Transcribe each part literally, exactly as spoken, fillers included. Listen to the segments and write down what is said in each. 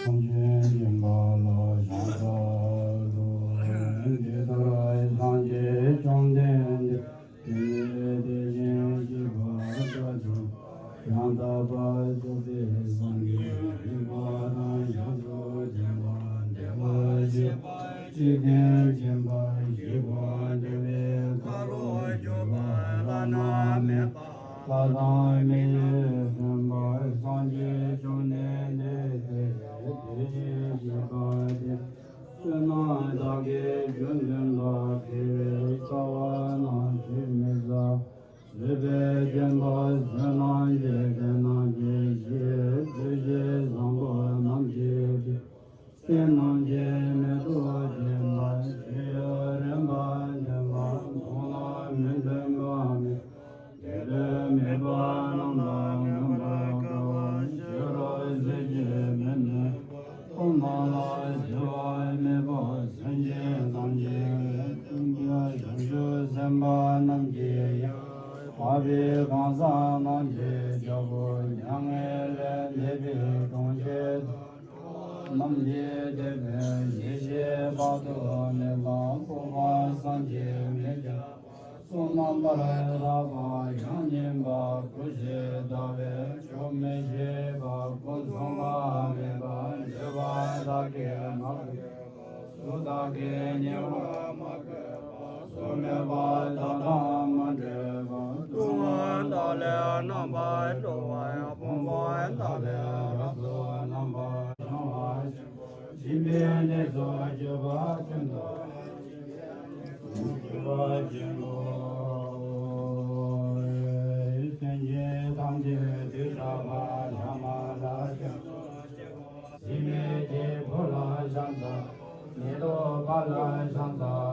སེམས་ཅན་སྦྱིན་པ་ལ་ཕྱག་འཚལ་ལོ། འདི་ལྟར་སངས་རྒྱས་བཅོམ་ལྡན་འདས། དེ་ནས་དེ་བཞིན་གཤེགས་པ་དགྲ་བཅོམ་པ་ཡང་དག་པར་རྫོགས་པའི་སངས་རྒྱས་རིག་པ་དང་ཡོངས་སུ་ལྡན་པ་བདེ་བར་གཤེགས་པ་འཇིག་རྟེན་མཁྱེན་པར་བཞེད་པ་འདུལ་བའི་ཁ་ལོ་སྒྱུར་བ་བླ་ན་མེད་པ། ལྷ་དང་མི་ཡི་བསྟན་པ་སངས་རྒྱས་བཅོམ་ལྡན་འདས་དེ་ཡི་དེ་བཞིན་གཤེགས་པ་དེ། བསོད་ནམས་དག་གི་རྒྱུ་འཛིན་པ། མཁས་པའི་རྩ་བ་རྣམས་ཆུད་མི་ཟ། བཟོད་པས་བརྒྱན་པ་བསོད་ནམས་ཀྱིས། དེ་རྣམས་ཀྱི་གཞི་བདུད་བཞི་བཟང་པོ་རྣམས་ཀྱི་སྡེ། བསོད་ནམས་ཀྱི་མེ་ཏོག་བཞད་པ། ཞི་ཡང་རིམ་པར་ལྡན་པ། མཐོང་ལ་མི་ལྡན་པ་མེད། དེ་ལས་མེད་པ་རྣམས་ལ་མངོན་པར་དགའ་བ། ཤེས་རབ་གཟི་བརྗིད་མི་ནུབ་པ། སྟོང་པ་ལ་འཛིན་པ་མེད་པ། སེམས་ཅན་ཐམས་ཅད་ཀུན་ཀྱང་བྱང་ཆུབ་སེམས་དཔའ་རྣམས་ཀྱི་ཡང་དག་པའི་གང་ཟག་རྣམས་ཀྱི་རྒྱལ་པོ། མྱ་ངན་ལས་འདས་པའི་གྲོང་ཁྱེར་དུ་རྣམས་ཀྱི་དེད་དཔོན། ཡེ་ཤེས་དཔག་ཏུ་མེད་པ་སྤོབས་པ་བསམ་གྱིས་མི་ཁྱབ་པ། གསུང་རྣམ་པར་དག་པ་ཡང་སྙན་པ། སྐུ་བཞི་ལྡང་བའི་ཆོག་མི་ཤེས་པ། སྐུ་མཚུངས་པ་མེད་པ། བརྗོད་པ་དག་གིས་མ་གོས་པ། གཟུགས་དག་གིས་ཉེ་བར་མ་གོས་པ། གཟུགས་མེད་པ་དག་དང་མ་འདྲེས་པ། སྡུག་བསྔལ་དག་ལས་རྣམ་པར་གྲོལ་བ་ཡང་། ཕུང་པོ་དག་ལས་རབ་ཏུ་རྣམ་པར་བྱང་བ། སྦྱིན་པའི་གནས་སུ་གྱུར་པ་ཀུན་ཏུ། སེམས་ཅན་ཐམས་ཅད་དུས་ད་བར་ལྷག་མ་ལ་སྐྱབས་སུ་མཆི་བ། སྲིད་མེད་ཀྱི་བུ་ལ་ཕྱག་འཚལ་ལོ། མེ་ཏོག་པ་ལ་ཕྱག་འཚལ་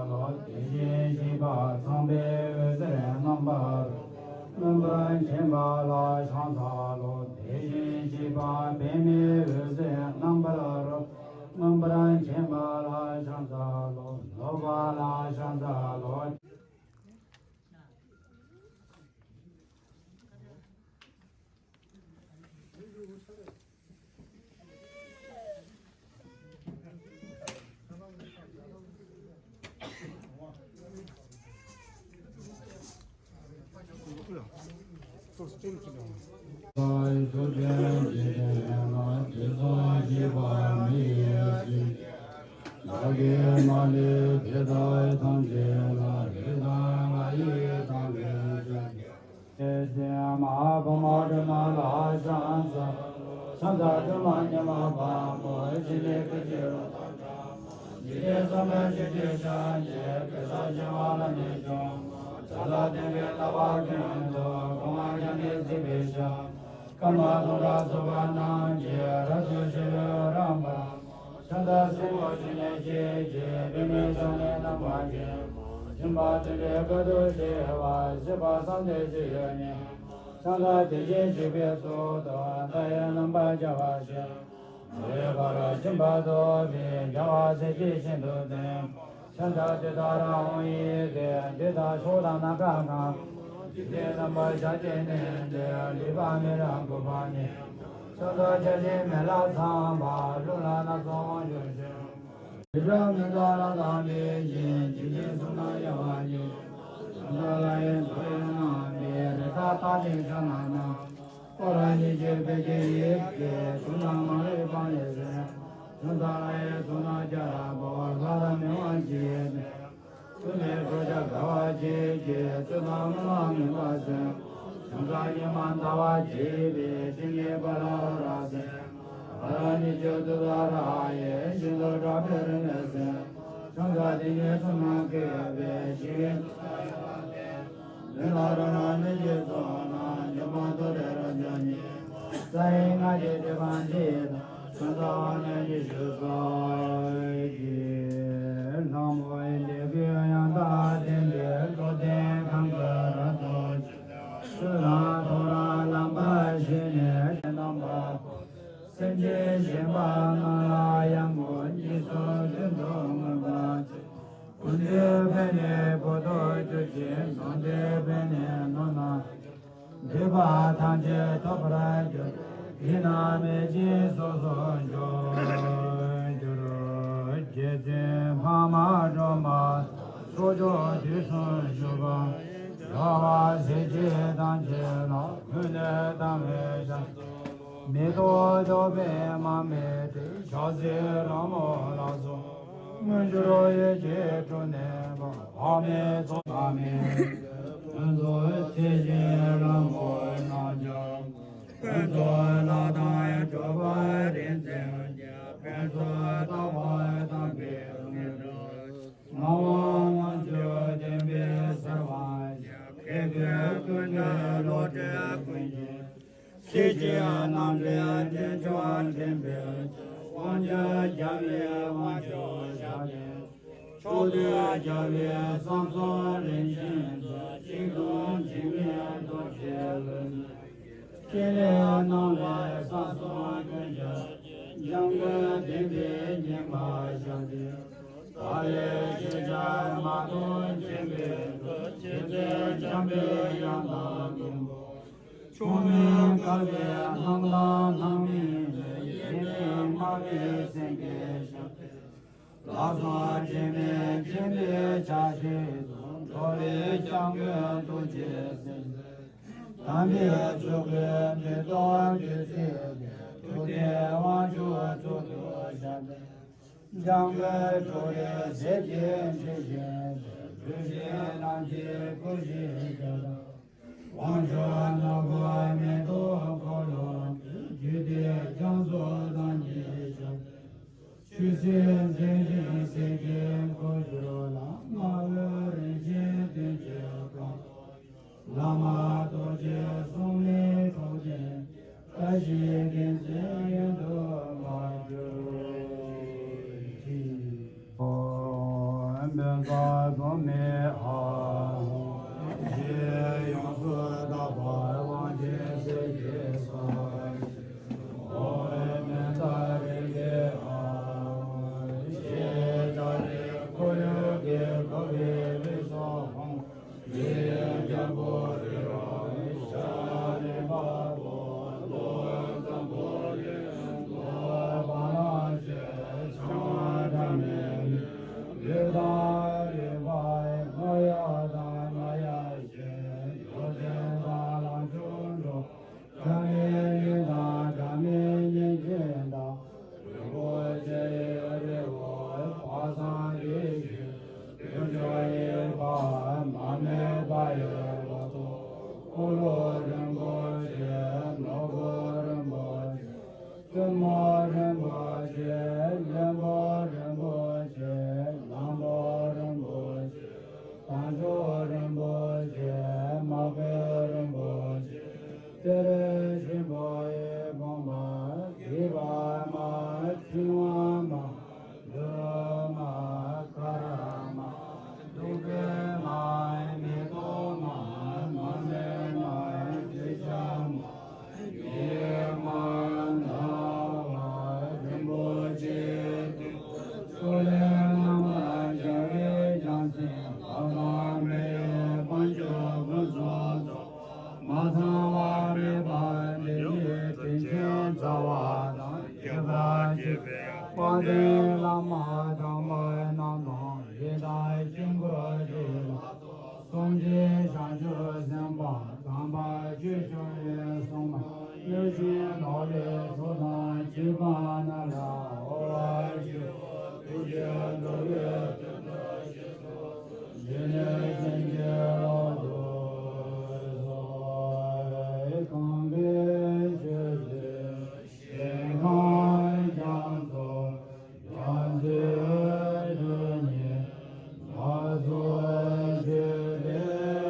ལོ། དེ་བཞིན་གཤེགས་པ་ཚངས་པའི་འོད་ཟེར་རྣམ་པར་རོལ། རྣམ་པར་མཁྱེན་པ་ལ་ཕྱག་འཚལ་ལོ། དེ་བཞིན་གཤེགས་པ་པདྨའི་འོད་ཟེར་རྣམ་པར་རོལ། རྣམ་པར་མཁྱེན་པ་ལ་ཕྱག་འཚལ་ལོ། ནོར་བ་ལ་ཕྱག་འཚལ་ལོ། བདག་གིས་མ་ལུས་དེ་དག་ཐམས་ཅད་ལ། ལུས་དང་ངག་ཡིད་དང་ལྡན་ཕྱག་རྒྱ། ཨེ་ཙི་ཡ་མ་ཧཱ་པདྨ་སྒྲོལ་མ་ལ་ཕྱག་འཚལ། ཕྱག་འཚལ་སྒྲོལ་མ་མྱ་ངན་པ་མོ། ཕྱི་ནས་སྐད་ཅིག་རོ་ཐོག་འདྲ་མོ། འཇིག་རྟེན་གསུམ་པའི་ཆོས་ཀྱི་ཞིང་། གེ་སར་ཆེ་བ་ལ་ནི་ཆུང་མོ། ཇ་ཚ་ལྡན་པའི་ལག་པ་ཀུན་ཏུ། གང་བ་ཀྱང་ནི་སྲིད་པའི་ཤ། སྐར་མ་སྟོང་ཕྲག་ཚོགས་པ་རྣམས་ཀྱི། རབ་ཏུ་ཕྱེ་བའི་འོད་རབ་འབར་མོ། ཕྱག་འཚལ་སྲིན་པོ་ཆེ་ནི་ཞལ་གཅིག། པདྨའི་ཕྱག་ནི་རྣམ་པ་བརྒྱད་མོ། སྦྱིན་པ་བརྩོན་པའི་དཀའ་ཐུབ་ཆེ་བ། སྲིད་པ་བསམ་གཏན་སྤྱོད་ཡུལ་ཉིད་མོ། ཕྱག་འཚལ་དེ་བཞིན་གཤེགས་པའི་གཙུག་ཏོར། མཐའ་ཡས་རྣམ་པར་རྒྱལ་བ་ཆེ། མ་ལུས་པ་རུ་སྦྱིན་པ་རྫོགས་པའི། རྒྱལ་བ་སྲས་ཀྱི་ཞིང་དུ་འདོད་པ། ཕྱག་འཚལ་ཏུཏྟཱ་ར་ཧཱུྃ་ཡི་གེ། འདི་དག་ཕྱོགས་དང་ནམ་མཁའ་གང་། འཇིག་རྟེན་རྣམ་པར་ཤར་ཕྱིན་ནས། འདིར་ལུས་པ་མི་རབས་འགུགས་པ་ཉིད། ཕྱག་འཚལ་བརྒྱ་བྱིན་མེ་ལྷ་ཚངས་པ། རླུང་ལ་སྣ་ཚོགས་དབང་ཕྱུག་ཆེན་པོ། རི་རབ་མི་རྟག་རབ་དང་ལེགས་བཞད། འཇིག་རྟེན་གསུམ་ན་གཡོ་བ་ཉིད། ཕྱག་འཚལ་ལྷ་ཡི་མཛོད་ཡོད་རྣམས་ཀྱི། རི་དྭགས་རྟ་དྲེལ་ཕྱག་ན་བསྣམས། སྐོར་ར་ཉི་ཤུ་པད་ཀྱི་དབྱིབས་ཀྱི། དུག་རྣམས་མ་ལུས་སྤངས་ནས་གསོན། ཕྱག་འཚལ་ལྷ་ཡི་གཙུག་ན་རྒྱ་ར་བོ། ལྷ་དང་མི་དབང་ཇི་ཡིས་བསྟེན། ཐུགས་ནི་ཁྲོ་ཆགས་དགའ་བ་བརྗིད་ཀྱིས། བཙུན་དང་སྨོན་ལམ་ངེས་པར་གསོལ། ཕྱག་འཚལ་སྙིགས་མ་ཟླ་བ་བརྗིད་པའི། སྤྱན་གྱི་དཔལ་ལ་འོད་རབ་གསལ། ཧ་ར་ཉི་ཤུ་ཏུཏྟཱ་ར་ཡི། ཤིན་ཏུ་གྲགས་པའི་རིམ་པས་གསལ། ཕྱག་འཚལ་དེ་ཉིད་གསུང་ངག་གུས་པས། ཞི་བའི་མཐུ་དང་ཡལ་བ་སྟེ། ལུས་ལ་རང་རང་གནོད་བྱེད་ཚོགས་རྣམས། འཇོམས་པ་ཐུབ་པའི་རབ་འབྱམས་ཉིད། རྩ་བའི་སྔགས་ཀྱི་བསྟོད་པ་འདི་དང་། ཕྱག་འཚལ་དབང་ལྡན་ཉི་ཤུ་རྩ་བརྒྱད། ལྷ་མོ་ཡི་ལས་ཀྱི་ཡང་དག་ལྡན་པའི། འགྲོ་དོན་གང་དག་རབ་ཏུ་ཕྱུང་། སྲོད་ལ་ཐོ་རངས་ལངས་པར་ཞུས་ནས། ཞལ་རྣམ་པར་སེམས་ཅན་གཞན་པ་རྣམས་ལ་ཡང་མོ། གཉིས་སུ་བདུན་དུ་མངོན་པར་བརྗོད། ཀུན་འདུས་པས་ནི་བུ་ཐོབ་གྱུར་ཅིང་། ནོར་འདུས་པས་ནི་ནོར་རྣམས་ཀྱང་། འདོད་པ་ཐམས་ཅད་ཐོབ་པར་འགྱུར། ཡིན་ན་མེད་ཅིང་སོ་སོར་འཇོག་གྱུར། རྗེ་བཙུན་འཕགས་མ་སྒྲོལ་མ་ཚོགས་མཆོག་དུས་གསུམ་བཞུགས་པ། རྒྱལ་བ་སྲས་བཅས་ཐམས་ཅད་ལ། ཀུན་ནས་དམ་པའི་ཞབས། མེ་ཏོག་བདུག་སྤོས་མར་མེ་དྲི། ཕྱག་འཚལ་ལྷ་མོ་ལ་སོགས། དངོས་འབྱོར་ཡིད་ཀྱིས་སྤྲུལ་ནས་འབུལ། འཕགས་མའི་ཚོགས། འཕགས་མའི་ཕུན་ཚོགས་ཚད་ཅན་ལྷ་མོ་རྣམས་ཀྱང་། ཕུན་ཚོགས་ལྷ་དང་གྲུབ་པ་རིག་འཛིན་གྱི། ཕུན་ཚོགས་རྟག་པར་དམ་པའི་དངོས་གྲུབ། ངག་དབང་དབང་ཕྱུག་བདེན་པའི་ཟབ་དབང་ཞིང་། མཁས་གྲུབ་ཀུན་གྱི་བློ་གྲོས་ཀུན་གྱི། གཤེགས་ཀྱི་རྣམ་འདྲེན་འདྲེན་མཆོག་འདྲེན་པའི་ཚུལ། དབང་ཕྱུག་རྒྱལ་བའི་དབང་ཕྱུག་ཞབས་པད། ཕྱོགས་དུས་རྒྱལ་བའི་གསང་གསུམ་རིན་ཆེན་གྱི། ཆིག་སྟོང་འཇིགས་མེད་རྡོ་རྗེའི་གླུ། ཕྲིན་ལས་སྣང་བའི་གསང་གསུམ་ཀུན་གྱི། འཇམ་མགོན་བདེན་པའི་སྙེམས་པ་ཞབས་པད། ཐར་པའི་ཤེས་བྱ་མ་རྟོགས་འཇིགས་པའི་ཁུར། རྗེ་བཙུན་འཇམ་དཔལ་དབྱངས་དང་བདུད་མོ། མཆོག་དམན་བསྐལ་པའི་སྣང་དང་སྣང་མིན་ལས། ཡེངས་མེད་སྨྲ་བའི་སེང་གེའི་ཞབས་པད། ལག་གསུམ་དྲི་མེད་མཁྱེན་པའི་ཕྱག་བཞི་སྟོང་། འགྲོ་བའི་སྐྱབས་མགོན་ཐུགས་རྗེའི་སེམས། དམ་པའི་ཚུལ་ཁྲིམས་མེ་ཏོག་བདུད་རྩིའི་གདན། ཐུབ་བསྟན་དབང་ཕྱུག་གཙུག་ཏོར་ཞབས་པད། འཇམ་མགོན་ཁྲོ་བོའི་ཟེར་གྱིས་འཁྲི་ཞིང་སྐྱོང་། བདུད་བཞིའི་རྣམ་འཁྱེར་སྐུ་བཞིའི་རྒྱ་མཚོ། དབང་ཕྱུག་ནོར་བུ་མེ་ཏོག་འཁོར་ལོ་བརྒྱུད། རྒྱུད་སྡེ་རྒྱ་མཚོ་དང་ནི་ཞབས། ཆོས་སྲིད་འཛིན་ཞིང་སྲིད་ཀྱི་འཁོར་སྒྱུར་ལ། མ་འོངས་རིན་ཆེན་བདུན་གྱི་ཁམས། བླ་མ་རྡོ་རྗེ་སྲུང་མའི་གྲོགས་བསྟེན་ཏེ། བཀྲ་ཤིས་རྒྱལ་མཚན་ཡུན་དུ་བར་གྱུར་ཅིག། ཨོཾ་བཛྲ་བྷཱུ་མི་ཨཱཿཧཱུྃ། ཞེས་ཡོངས་སུ་དག་པར་དབང་ཆེན་གསེར་གྱི་ས་གཞི། ཨོཾ་མནྡ་རཀྵི་ཨཱཿཧཱུྃ། ཞེས་བྱ་རེ་ཁོར་ཡུག་གི་ཁོ་བོའི་ལུས་སུ་ཧཱུྃ། ལས་རྒྱལ་པོ་རི་རབ་ཤ་རི་བ་པོ། ལོ་ཙམ་པོ་ལས་ལོ་བ་ལང་ཤེས། ཆང་སྒྲ་མེད་ལུས་དང་ལུས་པ། སྔོ་ཡག་དང་སྔ་ཡག་ཤེས། ཡོ་བྱད་དང་ལང་ཚོ་འགྲོ། སྒྲ་མེད་ལུས་དང་སྒྲ་མེད་སྙན་ཅན་དང་། རིན་པོ་ཆེ་ཡི་རི་བོ། དཔག་བསམ་གྱི་ཤིང་། བདུད་མཆོག་ཡི་བ། མ་རྨོས་པ་ཡི་ལོ་ཏོག། འཁོར་ལོ་རིན་པོ་ཆེ། ནོར་བུ་རིན་པོ་ཆེ། བཙུན་མོ་རིན་པོ་ཆེ། བློན་པོ་རིན་པོ་ཆེ། གླང་པོ་རིན་པོ་ཆེ། དལ་འབྱོར་རིན་པོ་ཆེ། དམག་དཔོན་རིན་པོ་ཆེ། གཏེར་ཆེན་པོ་ཡི་བུམ་པ། སྡིག་པ་མ། འཕྲིན་ལས་མ། ལུས་མ། ཁ་ར་མ། བདུག་སྤོས་མ། མེ་ཏོག་མ། མར་མེ་མ། དྲི་ཆབ་མ། གོས་མ། ཟླ་བ་རིན་པོ་ཆེ། ཕྱོགས་ལས་རྣམ་པར་རྒྱལ་བའི་རྒྱལ་མཚན། འཕགས་པ་མི་ཡི་དབང་ཕྱུག་ཕུན་སུམ་ཚོགས། མ་ཚང་བ་མེད་པ་འདི་ཉིད། དྲིན་ཅན་རྩ་བ་དང་། བརྒྱུད་པ་བརྒྱུད་པའི་དཔལ་ལྡན་བླ་མ་དམ་པ་རྣམས་དང་། ཡི་དམ་དཀྱིལ་འཁོར་རིགས་ལ། སངས་རྒྱས་བྱང་ཆུབ་སེམས་དཔའ་དམ་པ། ཆོས་སྐྱོང་ཡི་སྲུང་མ། གནོད་སྦྱིན་ནོར་ལྷའི་ཚོགས་དང་བཅས་པ་རྣམས་ལ། འོ་ཞུ། ཐུགས་རྗེས་འགྲོ་བའི་དོན་དུ་གཤེགས་སུ་གསོལ། འཇིགས་མེད་མཁྱེན་བརྩེའི་ཀློང་དུ་གསོལ། གང་གི་ཆོས་སྲིད་ཞིང་ཁམས་རྒྱ་མཚོ། རྒྱ་མཚོའི་རྡུལ་སྙེད་ནགས་ཚལ་བརྗིད་པའི།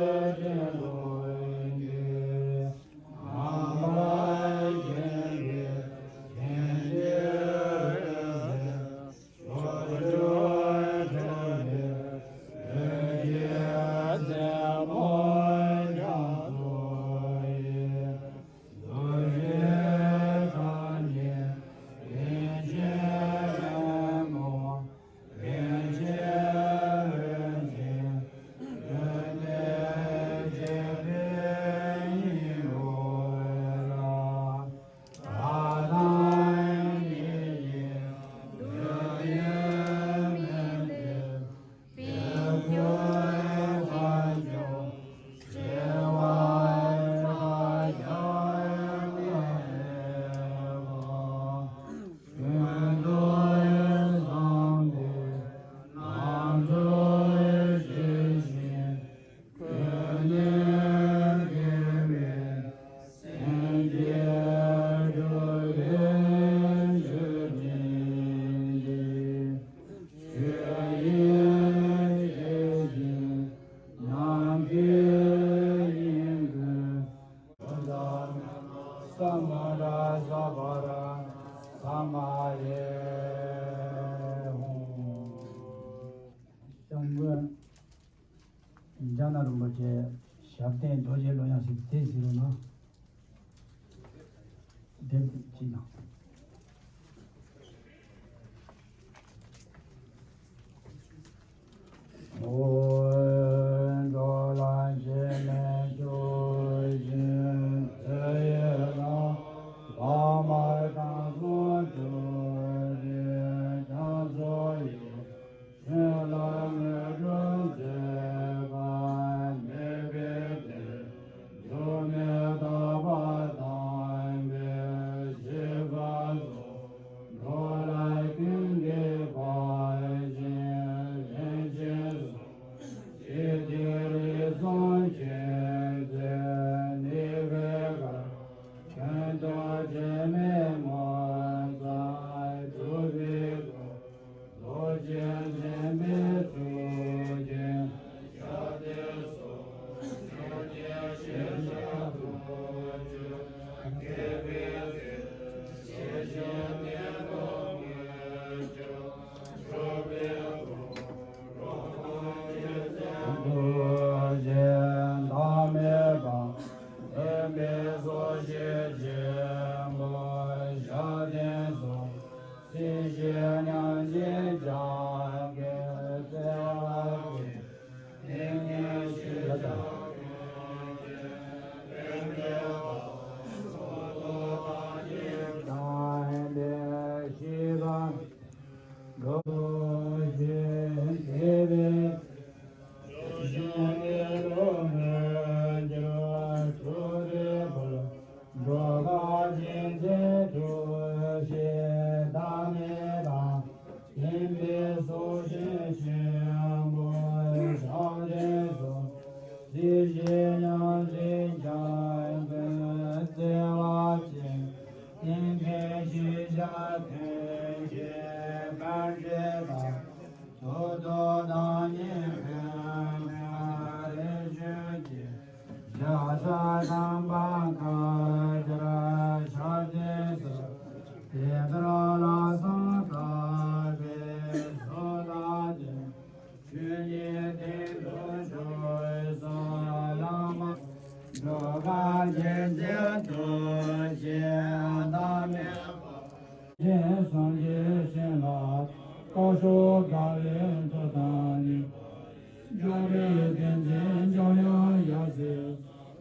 རྗེ་ཞབས་བརྟན་རྡོ་རྗེ་ལོ་ཡང་ཞིག་དེ་ཟེར་རོ་ན། དེབ་ཅིག་དང་། འགྲོ་ལ་ཞེན་མེད་སྤྱོད་ཅིང་དེ་ཡི་ལམ། བླ་མ་དྲང་སྲོང་ཆོས་ཀྱི་རྒྱ་མཚོ་ཡི། ཆོས་ལ་ངེས་འགྲོ་མཛད་པ་མེད་པའི་དེ། འགྱུར་མེད་རྟག་པ་དམ་པའི་ཞི་བ་སོགས། འགྲོ་ལ་ཀུན་གྱི་དཔལ་ཆེན་རིན་ཆེན་གསུང་། ཞི་བདེ་རིགས་གསུམ་མཁྱེན་བརྩེ་ནུས་པའི་གར། དོན་དུ་འབྲལ་མེད་ངོ་མཚར་གྲུབ་པའི་སྐུ། རྡོ་རྗེ་འཛིན་པའི་གཙུག་རྒྱན་ཞབས་བརྟན་སོགས། ཆོས་ཀྱི་ཞེན་ཆགས་ཐུགས་རྒྱུད་བསྐྱེད་པའི་ཚེ། ཤེས་བཞིན་གནས་ལུགས་དངོས་བྱུང་གྲུབ་པའི་སྐུ། རྡོ་རྗེ་འཛིན་པའི་གཙུག་རྒྱན་བདག་མེད་པ། མཁྱེན་པའི་སོ་སྐྱེ་ཆེན་པོ་ཞབས་བརྟན་སོགས། སྲིད་ཞིའི་ཉམས་ཀྱིས་སྦྱངས་པའི་བརྩེ་བ་ཅན། ཏིང་ངེ་འཛིན་ཞབས་བརྟན་ཀུན་གྱི་དཔལ། ཐུགས་རྟོག་དང་ཉིད་དང་ལྡན་པའི་ཞི་བ། འགྲོ་ཞིང་བདེ་བའི། འགྲོ་ཞིང་གནས་ལུགས་མངོན་གྱུར་གྲུབ་པའི་སྐུ། འགྲོ་ཁམས་ཀྱི་མཚན་ཐོས་ཤིང་བདག་མེད་པ། མཁྱེན་པའི་སོ་སྐྱེ་ཆེན་པོ་ཞབས་བརྟན་སོགས། སྲིད་ཞིའི་ཉམས་ཀྱིས་སྦྱངས་པའི་བརྩེ་བ་ཅན། ཏིང་འཛིན་ཞི་བྱེད་མཐུན་རྐྱེན་དཔལ་འབྲས་དང་། ཐུགས་རྟོག་དང་ཉིད་ཀུན་ནས་རིན་ཆེན་གྱི། རྒྱལ་སྲས་དམ་པ་བསྐལ་བརྒྱར་ཞབས་བརྟན་སོགས། དེ་ལྟར་ལྷག་བསམ་དག་པའི་ཚོགས་དང་ལྡན། ཆོས་ཉིད་སྟེང་དུ་བྱོན་སོང་བླ་མ། འགྲོ་ཁམས་ཀྱི་མཚན་ཐོས་ཤིང་བདག་མེད་པ། ཆེན་སངས་རྒྱས་བྱིན་རླབས་སྐུ་མཆོག་དགའ་བའི་མཐུ་དང་ནུས་པ། འཇམ་དཔལ་བསྟན་འཛིན་འཇམ་དབྱངས་ཡབ་སྲས།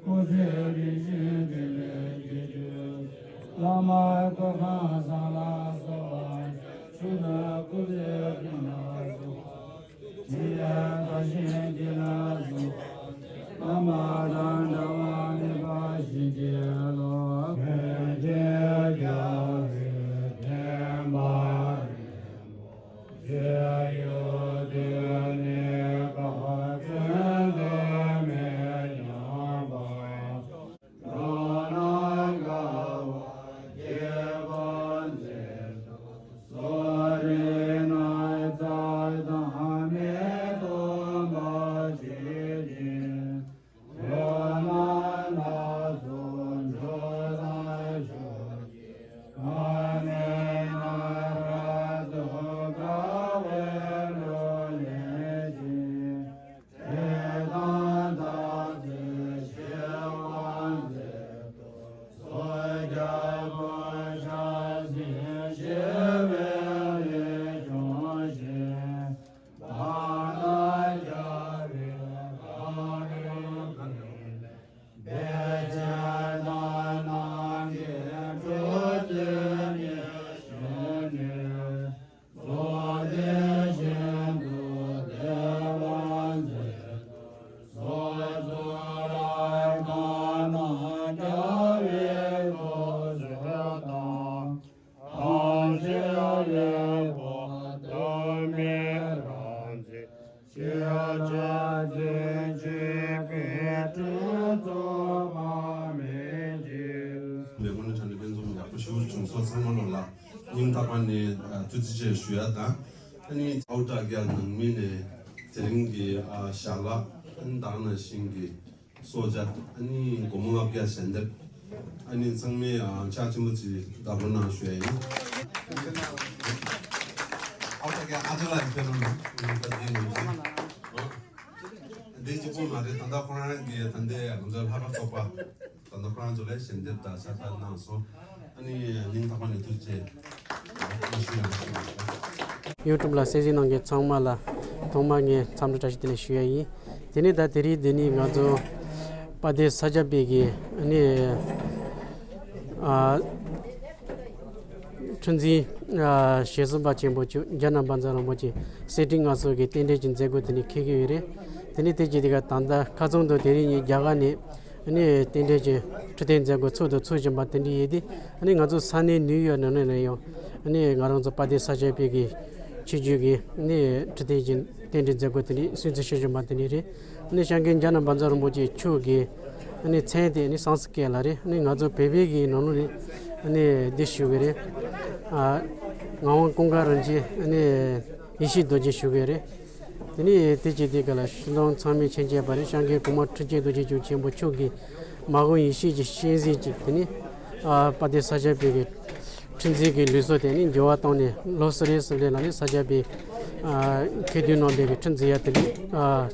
སྐུ་ཚེ་རིང་ཞིང་ཕྲིན་ལས་རྒྱས་གྱུར། བླ་མ་སྐུ་ཁམས་བཟང་ལ་གསོལ་བ། མཆོག་ནི་སྐུ་ཚེ་རིང་ལ་གསོལ་བ། ཕྲིན་ལས་དར་ཞིང་རྒྱས་ལ་གསོལ་བ། བླ་མ་དང་འབྲལ་བ་མེད་པ་ཞིག་གི་བློ། ཀུན་གྱི་རྒྱལ་པོའི་བསྟན་པ་རིན་པོ་ཆེ། ཡུལ་དུས་གནས་སྐབས་ཀུན་ཏུ་མི་ཉམས་པ། འགྲོ་རྣམས་དགའ་བ་སྐྱེད་པར་མཛད་དུ་གསོལ། རིགས་རྣམས་རྩ་དང་མེ་ཏོག་འབར་བྱེད་ཅིང་། འགྲོ་རྣམས་ལ་སོགས་འགྲོ་དང་ཕྱོགས་ཀྱི། གང་གནས་རྣམས་རབ་ཏུ་དགའ་བའི་བློ་ལེན་ཅིང་། དེ་དག་བདག་ཚེ་ཞི་བར་མཛད་དུ་གསོལ། རྒྱལ་པོ་ཕྱག་འཚལ་ཞི་བའི་ལས་སྐྱོང་ཞིང་། བར་སྣང་རྒྱལ་བའི་བཀའ་དྲིན་ཀུན་ལས། བེད་སྤྱད་དང་རྣམ་འབྱེད་སྤྲུལ་པའི་ཉེར་བྱུང་ནས། རྫོགས་ལྡན་ཞིང་དུ་བདེ་བར་མཛད་དུ་གསོལ། གཙུག་ལག་ཁང་རྣམས་རྒྱལ་བའི་སྐུ་གཟུགས་དང་། ཐམས་ཅད་ལེགས་པར་གདམས་པའི་རང་བཞིན། ཤེས་བྱ་རྫས་ཆོས་ཀུན་སྤྲུལ་རྫོགས་པ་མེད་ཅིང་། མེ་མོ་ནི་ཁྲ་ནི་དཔེ་མཛོད་ཡག་པོ་ཞེ་པོ་བྱུང་སོང་། ཚང་མ་ལོ་ལ་སྙིང་ཐག་པ་ནས་ཨ་ཐུགས་རྗེ་ཆེ་ཞུ་ཡ་དང་། ཨ་ནི་ཨའུ་ཏྲ་རྒྱ་ནང་མི་ནས་དེ་རིང་གི་ཨ་ཞལ་ལག་ཨ་ནི་དག་ན་ཤིང་གི་གསོལ་ཇ། ཨ་ནི་སྒོར་མོ་ལྔ་བརྒྱ་ཞལ་འདེབས། ཨ་ནི་ཚང་མས་ཨ་ཕྱག་ཆེན་པོ་ཅིག་བརྡབ་རོགས་གནང་ཞུ་ཡ་ཡིན། ཨའུ་ཏྲ་རྒྱ་ཨ་ཅག་ལགས་ཡིན་ཕེབས་རོགས་གནང་། ཨ་ནི་ད་དེ་ཡིན་ཅིག་ཨ། འདི་ གཅིག་པོ་མ་རེད། ད་ལྟ་ཁོ་རང་གིས་ད་ལྟའི་ང་ཚོའི་ལྷག་པར་ཚོགས་པ་ད་ལྟ་ཁོ་རང་ཚོ་ལ་ཞལ་འདེབས་དང་ཕྱག་རྟགས་གནང་སོང་། ཨ་ནི་སྙིང་ཐག་པ་ནས་ཐུགས་རྗེ་ཆེ་ཞུ་ཡང་ཞུ་ཡང་། ཡུ་ཊུབ་ལ་གསན་གཟིགས་གནང་མཁན་ཚང་མ་ལ་ཐོག་མར་ངས་འཚམས་འདྲི་བཀྲ་ཤིས་བདེ་ལེགས་ཞུ་ཡ་ཡིན། དེ་ནས་ད་དེ་རིང་འདི་ནས་ང་ཚོ་དཔལ་ལྡན་ས་སྐྱ་པའི་གི་ཨ་ནི་ཨ། ཁྲི་འཛིན་ཞེ་གསུམ་པ་ཆེན་པོ་མཆོག་རྒྱ་ནག་དབང་ཚོགས་རིན་པོ་ཆེ་གསེར་ཁྲི་མངའ་གསོལ་གྱི་རྟེན་འབྲེལ་གྱི་མཛད་སྒོ་དེ་ནི་འཁེལ་གྱི་ཡོད་རེད། དེ་ནི་དེ་གྱི་དེ་ག་ད་ལྟ་ཁ་ཚང་དུ་དེ་རིང་ཉིན་རྒྱ་གར་ནས་ཨ་ནི་རྟེན་འབྲེལ་གྱི་ཁྲི་སྟོན་མཛད་སྒོ་ཚུགས་དང་ཚུགས་བཞིན་པ་དེ་འདྲ་ཡིན་ཏེ། ཨ་ནི་ང་ཚོ་ས་གནས་ནིའུ་ཡོག་ནང་ནས་ཡང་ཨ་ནི་ང་རང་ཚོ་དཔལ་ལྡན་ས་སྐྱ་པའི་གི་ཆིབས་བསྒྱུར་གྱི་ཨ་ནི་ཁྲི་སྟོན་གྱི་རྟེན་འབྲེལ་མཛད་སྒོ་དེ་ནི་སྲུང་བརྩི་ཞུ་བཞིན་པ་དེ་ནི་རེད། ཨ་ནི་སྐྱབས་མགོན་རྒྱ་ནག་དབང་ཚོགས་རིན་པོ་ཆེ་མཆོག་གི་ཨ་ནི་མཚན་དེ་ཨ་ནི་སཾ་སྐྲྀ་ཏ་ལ་རེད། ཨ་ནི་ང་ཚོ་བོད་པའི་གི་ནང་ལོགས་ནས་ཨ་ནི་འདི་ཞུ་གི་རེད། ཨ། ངག་དབང་ཀུན་དགའ་རིན་ཆེན་ཨ་ནི་ཡེ་ཤེས་རྡོ་རྗེ་ཞུ་གི་རེད། དེ་ནས་དེ་གཅིག་དེ་ག་ལ་ཤིང་སྡོང་མཚམས་མེད་མཁྱེན་བརྩེ་བ་རེད། སྐྱབས་མགོན་གོང་མ་ཁྲི་ཆེན་རྡོ་རྗེ་འཆང་ཆེན་པོ་མཆོག་གི་མ་འོངས་ཡིད་བཞིན་གྱི་སྤྱན་གཟིགས་ཅིག་དེ་ནས་ཨ་དཔལ་ལྡན་ས་སྐྱ་པའི་གི་ཁྲི་འཛིན་གྱི་ལུགས་སྲོལ་དེ་ནི་འགྱུར་བ་བཏང་ནས་ལོ་སུ་རེད་སུ་རེད་ལ་ནི་ས་སྐྱ་པའི་ཨ་མཁས་བསྟུན་རྣམ་པའི་གི་ཁྲི་འཛིན་ཡ་དེ་ནི་ཨ་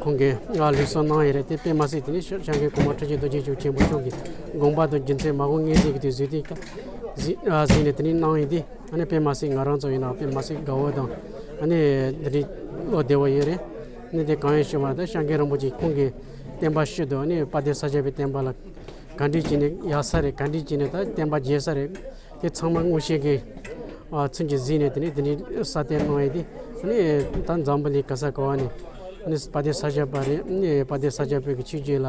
ཁོང་གིས་ཨ་ལུགས་སྲོལ་གནང་ཡོད་རེད། དེ་དཔེ་མ་སྲིད་དེ་ནི་སྐྱབས་མགོན་གོང་མ་ཁྲི་ཆེན་རྡོ་རྗེ་འཆང་ཆེན་པོ་མཆོག་གི་དགོངས་པ་དང་རྒྱུ་མཚན་མ་འོངས་ངེས་འཛིན་གྱི་དུས་གཟིགས་དེ་གཟིགས་ཨ་གཟིགས་ནས་དེ་ནི་གནང་ཡོད་དེ། ཨ་ནི་དཔེ་མ་སྲིད་ང་རང་ཚོ་ཡིན་ན་དཔེ་མ་སྲིད་དགའ་བོ་དང་ཨ་ནི་འདི་འདྲའི་བློ་བདེ་བོ་ཡོད་རེད། ཨ་ནི་དེ་གང་ཡིན་ཞུ་བ་ད་སྐྱབས་མགོན་རིན་པོ་ཆེ་ཁོང་གི་བསྟན་པ་ཕྱི་དུ་ཨ་ནི་དཔལ་ལྡན་ས་སྐྱ་པའི་བསྟན་པ་ལ་ག་འདྲས་བྱས་ནས་ཡག་ས་རེད། ག་འདྲས་བྱས་ནས་ད་བསྟན་པ་རྒྱས་ས་རེད། དེ་ཚང་མ་མངོན་ཤེས་ཀྱི་ཨ་ཚུན་གྱིས་གཟིགས་ནས་དེ་ནི་དེ་ནི་ས་གཏེར་གནང་ཡོད་དེ། ཨ་ནི་ད་འཛམ་བུ་གླིང་ག་ས་ག་བ་ནས་ཨ་ནི་དཔལ་ལྡན་ས་སྐྱ་པ་རེད། ཨ་ནི་དཔལ་ལྡན་ས་སྐྱ་པའི་གི་ཆོས་བརྒྱུད་ལ་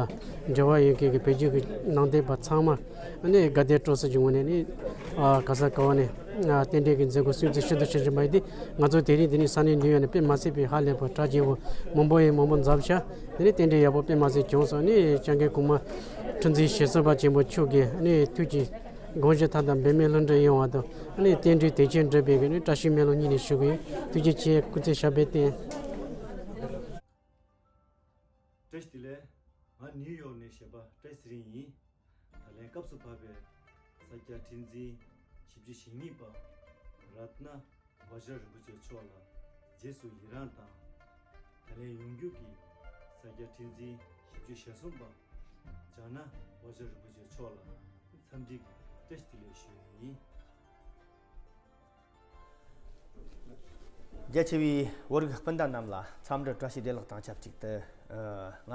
འབྲེལ་བ་ཡོད་མཁན་གྱི་བོད་བརྒྱུད་ཀྱི་ནང་བསྟན་པ་ཚང་མ་ཨ་ནི་དགའ་དད་སྤྲོ་སོགས་ཀྱི་ངོས་ནས་ནི་ཨ་ག་ས་ག་བ་ནས་ཨ་རྟེན་འབྲེལ་གྱི་མཛད་སྒོ་སྲུང་བརྩི་ཞུ་དང་ཞུ་བཞིན་པ་ཡིན་ཏེ། ང་ཚོ་དེ་རིང་འདི་ནི་ས་གནས་ནིའུ་ཡོག་ནས་དཔེ་མ་སྲིད་པའི་ཧ་ལས་པ་གྲ་རྒྱས་པོ་མང་པོ་ཡིན་མང་པོ་འཛོམས་ཤག་དེ་ནི་རྟེན་འབྲེལ་ཡག་པོ་དཔེ་མ་སྲིད་བྱུང་སོང་། ནི་སྐྱབས་མགོན་གོང་མ་ཁྲི་འཛིན་ཞེ་གསུམ་པ་ཆེན་པོ་མཆོག་གིས་ནི་ཐུགས་ཀྱི་དགོངས་གཞི་མཐའ་དག་འབད་མེད་ལྷུན་གྲུབ་ཡོང་བ་དང་ནི་རྟེན་འབྲེལ་དེ་ཆེན་འགྲུབ་པའི་གི་ནི་བཀྲ་ཤིས་སྨོན་ལམ་སྙིང་ནས་ཞུ་གི་ཡོད། ཐུགས་རྗེ་ཆེ། སྐུ་ཚེ་ཞབས་པད་བརྟན། བཀྲ་ཤིས་བདེ་ལེགས། ང་ནིའུ་ཡོག་ནས་གཞོན་པ་བཀྲ་ཤིས་ཚེ་རིང་ཡིན། ད་ལན་སྐབས་སུ་བབས་པའི་ས་སྐྱ་ཁྲི་འཛིན་བཞི་བཅུ་ཞེ་གཉིས་པ་རཏྣ་བཛྲ་རིན་པོ་ཆེ་མཆོག་ལ་རྗེས་སུ་ཡི་རང་དང་། ད་ལན་ཡོང་རྒྱུ་གི་ས་སྐྱ་ཁྲི་འཛིན་བཞི་བཅུ་ཞེ་གསུམ་པ་ལྕགས་ནག་བཛྲ་རིན་པོ་ཆེ་མཆོག་ལ་འཚམས་འདྲི་གི་བཀྲ་ཤིས་བདེ་ལེགས་ཞུ་ཡི་ཡིན། རྒྱ་ཆེ་བའི་བོད་རིགས་སྤུན་ཟླ་རྣམས་ལ་འཚམས་འདྲི་བཀྲ་ཤིས་བདེ་ལེགས་དང་ཆབས་ཅིག་ཏུ། ཨ། ང་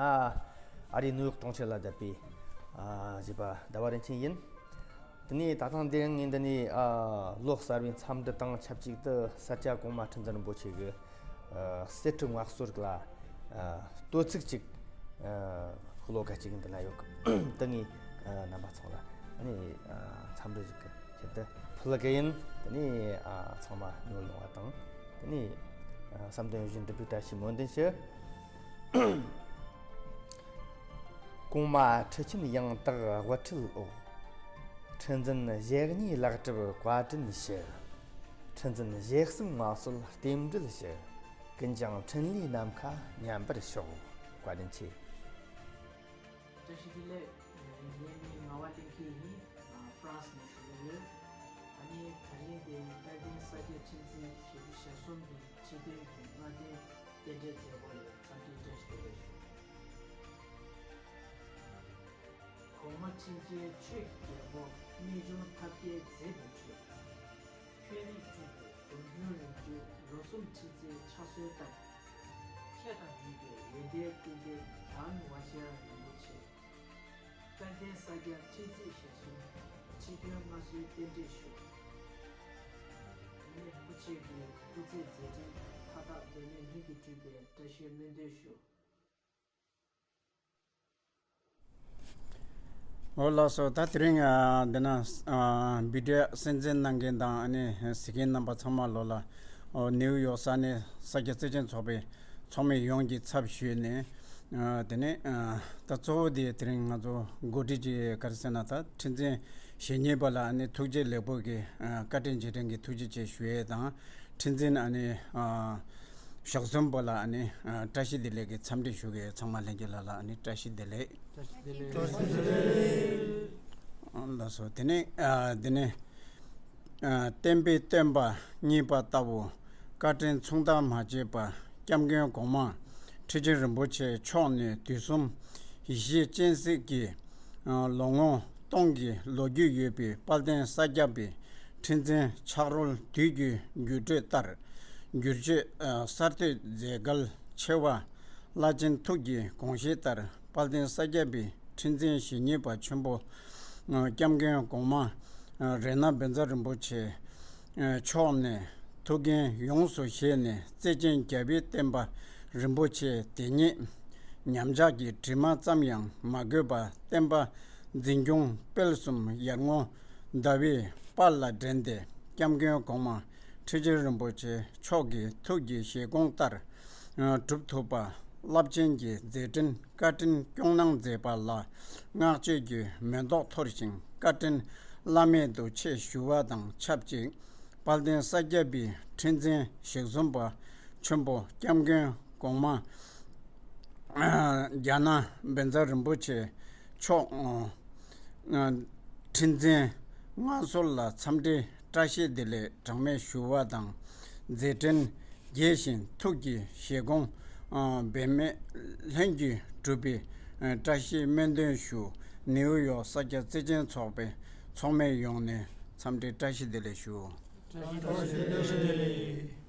ཨ་རིའི་ནིའུ་ཡོག་གྲོང་ཁྱེར་ལ་བསྡད་པའི་ཨ་གཞས་པ་ཟླ་བ་རིན་ཆེན་ཡིན། དེ་ནས་ད་ཐེངས་འདིར་ངས་འདི་ནས་ཨ་ལོ་གསར་བའི་འཚམས་འདྲི་དང་ཆབས་ཅིག་ཏུ་ས་སྐྱ་གོང་མ་ཁྲི་འཛིན་རིན་པོ་ཆེ་གི་ཨ་གསེར་ཁྲི་མངའ་གསོལ་ལ་ཨ་བསྟོད་ཚིག་ཅིག་ཨ་ཤོ་ལོ་ཀ་ཅིག་འདི་ན་ཡོད་གི། དེ་ངས་ཨ་རྣམ་པ་ཚོ་ལ་ཨ་ནི་ཨ་འཚམས་འདྲི་ཞུ་གི་ཆེད་དུ་ཕུལ་གི་ཡིན། དེ་ནས་ཨ་ཚང་མ་ཉོ་ཡོང་བ་དང་། དེ་ནས་ཨ་བསམ་དོན་ཡིད་བཞིན་འགྲུབ་པའི་བཀྲ་ཤིས་སྨོན་འདུན་ཞུ། གོང་མ་ཁྲི་ཆེན་ཡང་དག་དབུ་ཁྲིད་འོག་ཁྲི་འཛིན་ཞེ་གཉིས་ལག་གྲུབ་བཀའ་དྲིན་ཞུ། ཁྲི་འཛིན་ཞེ་གསུམ་མངའ་གསོལ་རྟེན་འབྲེལ་ཞུ། ཀུན་ཀྱང་འཕྲིན་ལས་ནམ་མཁའ་མཉམ་པར་ཤོག་བཀའ་དྲིན་ཆེ། བཀྲ་ཤིས་བདེ་ལེགས། ངའི་མིང་ངག་དབང་བསྟན་འཁྱིལ་ཡིན། ཨ་ཧྥ་རན་སི་ནས་ཞུ་གི་ཡོད། ཨ་ནི་ད་རིང་འདི་དཔལ་ལྡན་ས་སྐྱ་ཁྲི་འཛིན་བཞི་བཅུ་ཞེ་གསུམ་གྱི་ཁྲི་སྟོན་གྱི་སྔ་རྟེན་རྟེན་འབྲེལ་མཛད་སྒོ་ལ་འཚམས་འདྲི་བཀྲ་ཤིས་བདེ་ལེགས་ཞུ། གོང་མ་ཁྲི་ཆེན་ཆོས་ཀྱི་རྒྱལ་པོ་རྨད་བྱུང་ཐབས་མཁས་མཛད་པའི་ཆོས། ཁྱོད་རིག་སྤྲུལ་པའི་སྒོམ་རྒྱུན་རིམ་བརྒྱུད་ལོ་གསུམ་ཁྲི་བརྩེགས་ཕྱག་སྲོལ་ལྟར། མཁས་དང་འགྲུབ་པའི་ཡོན་ཏན་ཀུན་ལྡན་དྷ་རམ་ཝ་ཤ་ར་རིན་པོ་ཆེ། དཔལ་ལྡན་ས་སྐྱ་ཁྲི་བརྩེགས་ཞེ་གསུམ་ཁྲི་སྟོན་མངའ་གསོལ་རྟེན་འབྲེལ་ཞུ། ཨ་ནི་རིན་པོ་ཆེ་གི་སྐུ་ཚེ་མཛད་འཕྲིན་མཐའ་དག་འབད་མེད་ལྷུན་གྱིས་གྲུབ་པའི་བཀྲ་ཤིས་སྨོན་འདུན་ཞུ། འོ་ལགས་སོ། ད་དེ་རིང་ཨ་འདི་ན་ཨ་བི་ཌི་ཡོ་གསན་གཟིགས་གནང་མཁན་དང་ཨ་ནི་གཟིགས་མཁན་རྣམ་པ་ཚང་མ་ལོ་ལ་ཨོ་ནིའུ་ཡོག་ས་གནས་ས་སྐྱ་བརྩེ་ཆེན་ཚོགས་པའི་ཚོགས་མི་ཡོངས་ཀྱི་ཚབ་ཞུས་ནས་ཨ་དེ་ནས་ཨ་ད་གཙོ་བོ་དེ་དེ་རིང་ང་ཚོ་འགོ་ཁྲིད་ཀྱི་ག་རེ་ཟེར་ན་ད་ཁྲི་འཛིན་ཞེ་གཉིས་པ་ལ་ཨ་ནི་ཐུགས་རྗེ་ལེགས་པོ་གི་ཨ་བཀའ་དྲིན་རྗེས་དྲན་གྱི་ཐུགས་རྗེ་ཆེ་ཞུ་ཡས་དང་། ཁྲི་འཛིན་ཨ་ནི་ཨ་ཞོགས་ཟོན་པོ་ལ་ཨ་ནི་ཨ་བཀྲ་ཤིས་བདེ་ལེགས་ཀྱི་འཚམས་འདྲི་ཞུ་གི། ཚང་མ་ལྷན་རྒྱས་ལ་ལ་ཨ་ནི་བཀྲ་ཤིས་བདེ་ལེགས། བཀྲ་ཤིས་བདེ་ལེགས། ལགས་སོ། དེ་ནས་ཨ་དེ་ནས་ཨ་བསྟན་པའི་སྟོན་པ་གཉིས་པ་ལྟ་བུ་བཀའ་དྲིན་མཚུངས་ཟླ་མ་བྱས་པ་སྐྱབས་མགོན་གོང་མ་ ཁྲི་ཆེན་རིན་པོ་ཆེ་མཆོག་ནས་དུས་གསུམ་ཡེ་ཤེས་སྤྱན་གཟིགས་ཀྱི་ལོ་ངོ་སྟོང་གི་ལོ་རྒྱུས་ཡོད་པའི་དཔལ་ལྡན་ས་སྐྱ་པའི་ཁྲི་འཛིན་ཕྱག་རོལ་དུས་ཀྱི་འགྱུར་འགྲོས་ལྟར་འགྱུར་བཅོས་གསར་གཏོད་མཛད་གལ་ཆེ་བ། བླ་ཆེན་ཐུགས་ཀྱི་དགོངས་བཞེད་ལྟར་དཔལ་ལྡན་ས་སྐྱ་པའི་ཁྲི་འཛིན་ཞེ་གཉིས་པ་ཆེན་པོ་སྐྱབས་མགོན་གོང་མ་རཏྣ་བཛྲ་རིན་པོ་ཆེ་མཆོག་ནས་ཐུགས་འགན་ཡོངས་སུ་བཞེས་ནས་བརྩེ་ཆེན་རྒྱལ་བའི་བསྟན་པ་རིན་པོ་ཆེ་དེ་ཉིད་ཉམས་ཆག་གི་དྲི་མ་ཙམ་ཡང་མ་གོས་པ་བསྟན་པ་འཛིན་སྐྱོང་སྤེལ་གསུམ་ཡར་ངོ་ཟླ་བའི་དཔལ་ལ་འགྲན་ཏེ་སྐྱབས་མགོན་གོང་མ་ཁྲི་ཆེན་རིན་པོ་ཆེ་མཆོག་གི་ཐུགས་ཀྱི་བཞེད་དགོངས་ལྟར་སྒྲུབ་ཐུབ་པ་རླབས་ཆེན་གྱི་མཛད་འཕྲིན་བཀའ་དྲིན་སྐྱོང་གནང་མཛད་པ་ལ་བསྔགས་བརྗོད་ཀྱི་མེ་ཏོག་འཐོར་ཞིང་བཀའ་དྲིན་བླ་མེད་དུ་ཆེ་ཞུ་བ་དང་ཆབས་ཅིག་དཔལ་ལྡན་ས་སྐྱ་པའི་ཁྲི་འཛིན་ཞེ་གསུམ་པ་ཆེན་པོ་སྐྱབས་མགོན་གོང་མ་རཏྣ་བཛྲ་རིན་པོ་ཆེ་མཆོག་ཁྲི་འཛིན་མངའ་གསོལ་ལ་འཚམས་འདྲིའི་བཀྲ་ཤིས་བདེ་ལེགས་གྲངས་མེད་ཞུ་བ་དང་། མཛད་འཕྲིན་རྒྱས་ཤིང་ཐུགས་ཀྱི་བཞེད་དགོངས་འབད་མེད་ལྷུན་གྱིས་གྲུབ་པའི་བཀྲ་ཤིས་སྨོན་འདུན་ཞུ། ནིའུ་ཡོག་ས་སྐྱ་བརྩེ་ཆེན་ཚོགས་པའི་ཚོགས་མི་ཡོངས་ནས་འཚམས་འདྲིའི་བཀྲ་ཤིས་བདེ་ལེགས་ཞུ། བཀྲ་ཤིས་བདེ་ལེགས།